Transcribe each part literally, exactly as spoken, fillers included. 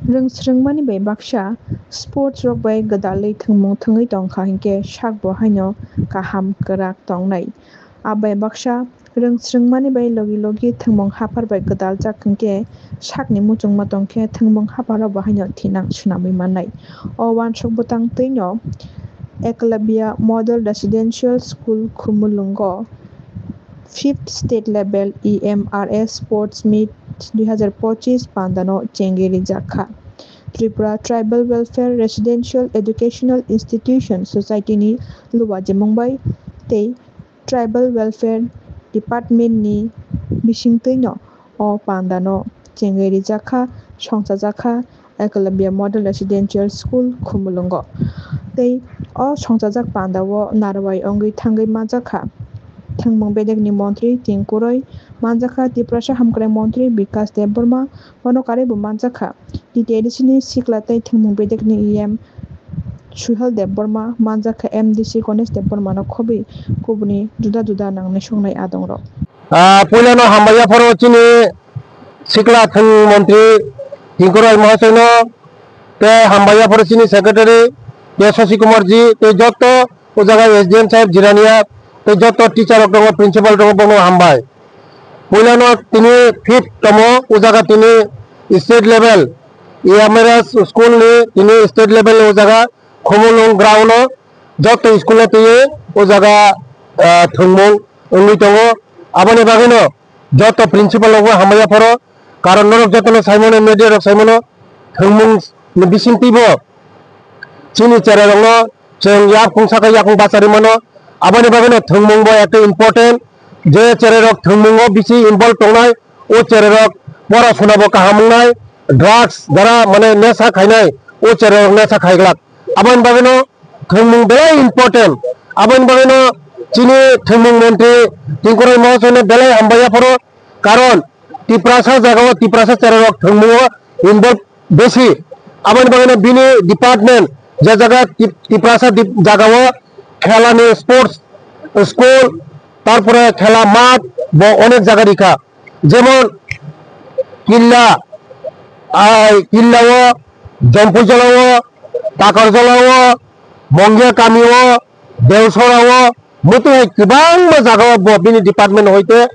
Rwng swrwngmani bai baksa sports rok bai gwdalwi thwngmung thwngwi tongkha hinkhe sakbo haino kaham kwrak tongnai. Abai baksa rwng swrwngmani bai logi logi thwngmung haphar bai gwdaljak hinkhe sakni muchungma tongkhe thwngmung haphar rokbo haino thinang swnamwi mannai. O uansuk bwtang twino Eklavya Model Residential School Khumulwngo fifth State Level E M R S Sports Meet dui hazar pochis pandano chengwi rijak kha. Tripura Tribal Welfare Residential Educational Institution Society ni luajimung bai tei Tribal Welfare Department ni bisingtwino o pandano chengwi rijak kha, songchajak kha Eklavya Model Residential School Khumulwngo. Tei o songchajak pandao narwai wngwi thangwi manjak kha thwngmung bedekni montri Tinku Roy, manjak kha Tiprasa hamkrai montri Bikas Debbarma, bono karwibo manjak kha T T A D C ni sikla tei thwngmung bedekni E M Suhel Debbarma, manjak kha M D C Ganesh Debbarmano khobwi kubuni juda juda nangnai songnai adongrok. Ah, puilano hambai yapharo chini sikla thwng montri Tinku Roy Mahasoino, tei hambai yapharo chini secretary tei Shashi Kumar ji, tei joto o jaga S D M saheb Jirania, tei joto teacher rok tongo, principal tongo, bono hambai. Puilano tini fifth tomo o jaga tini state level E M R S school ni tini state level o jaga Khumulwng ground o joto school o tini o jaga, ah, thwngmung wngwi tongo. Aboni bagwino joto principal rokbo hambai yapharo, karon norok jotono saimano, media rok saimano, thwngmung ni bisingtwibo chini cherairokno chwng yakung saka yakung bacharwi mano. Aboni bagwino thwngmung bo ekta important, je cherairok thwngmungo bisi involve tongnai, o cherairok pora sunabo kaham wngnai, drugs dara mane nesa khainai, o cherairok nesa khaiglak. Aboni bagwino thwngmung belai important. Aboni bagwino chini thwngmung montri Tinku Roy Mahasoino belai hambai yapharo, karon Tiprasa jagao Tiprasa cherairok thwngmungo involve besi. Aboni bagwino bini department je jaga Tip-, Tiprasa dip-, jagao khelani sports school, tarpore khela math bo onek jaga rikha. Jemon Killa, ai Killao, Jompuijolao, Takarjolao, Mongia kamio, Deusora o, muitu hai kwbangma jaga o bo bini department hoite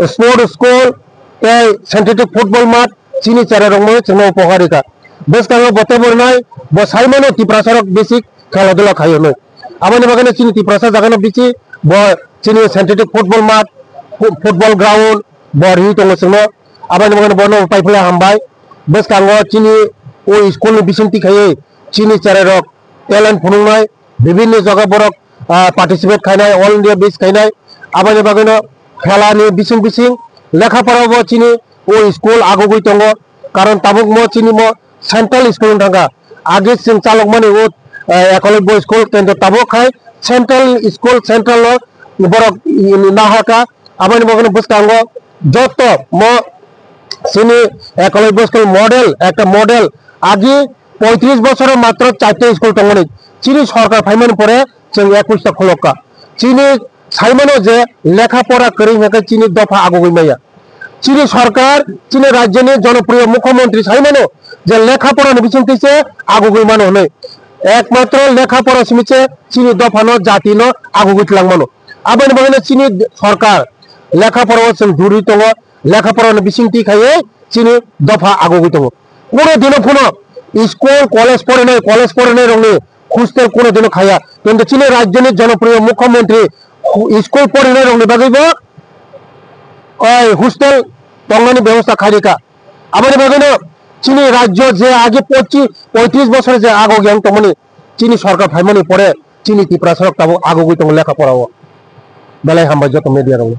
sport school tei synthetic football math chini cherairokno chwngno upohar rikha. Bwskango bo tei bo rwnai bo saimano Tiprasarok basic khela dula khai hwnwi. Aboni bagwino chini Tiprasa jagano bithi bo chini synthetic football math, fu-, football ground bo riwi tongo chwngno. Aboni bagwino bono paiphlai hambai. Bwskango chini o school ni bisingtwi khaiwi chini cherairok talent phunuknai, bibinno jaga borok, ah, participate khainai, all India base khainai. Aboni bagwino khelani bising bising lekha porabo chini o school agugwi tongo, karon tabukmo chini mo central school wng thangkha. Age chwng chalokmani o, eh, Ekolobya school, kintu tabuk khai central school, central o borok nahaka. Aboni bagwino bwskango joto mo chini Ekolobya school model, ekta model. Agi poitris bosoro matro charta school tongmani. Chini sorkar phaimani pore chwng ekush ta khulokka. Chini saimano je lekha pora kwrwi hwnkhe chini dopha agugwi maya. Chini sorkar, chini rajyoni jonopriyo mukhyamantri saimano je lekha porani bisingtwi se agugwi mano hwnwi. Ekmatro lekha pora simi se chini dophano, jatino agugwi twlangmano. Aboni bagwino chini sorkar lekha porao chwng duri tongo, lekha porano bisingtwi khaiwi chini dopha agugwi tongo. Kuno dino phano school, college porinai, college porinai rokni hostel kuno dino khaya. Kintu chini rajyoni jonopriyo mukhyamantri hu-, school porinai rokni bagwi bo, oi, hostel tongnani bebosta khairikha. Aboni bagwino chini rajyo je age pochi-, poitris bosor je agugwi ang tongmani, chini sorkar phaimani pore chini Tiprasarok tabuk agugwi tongo lekha porao. Belai hambai joto media rokno.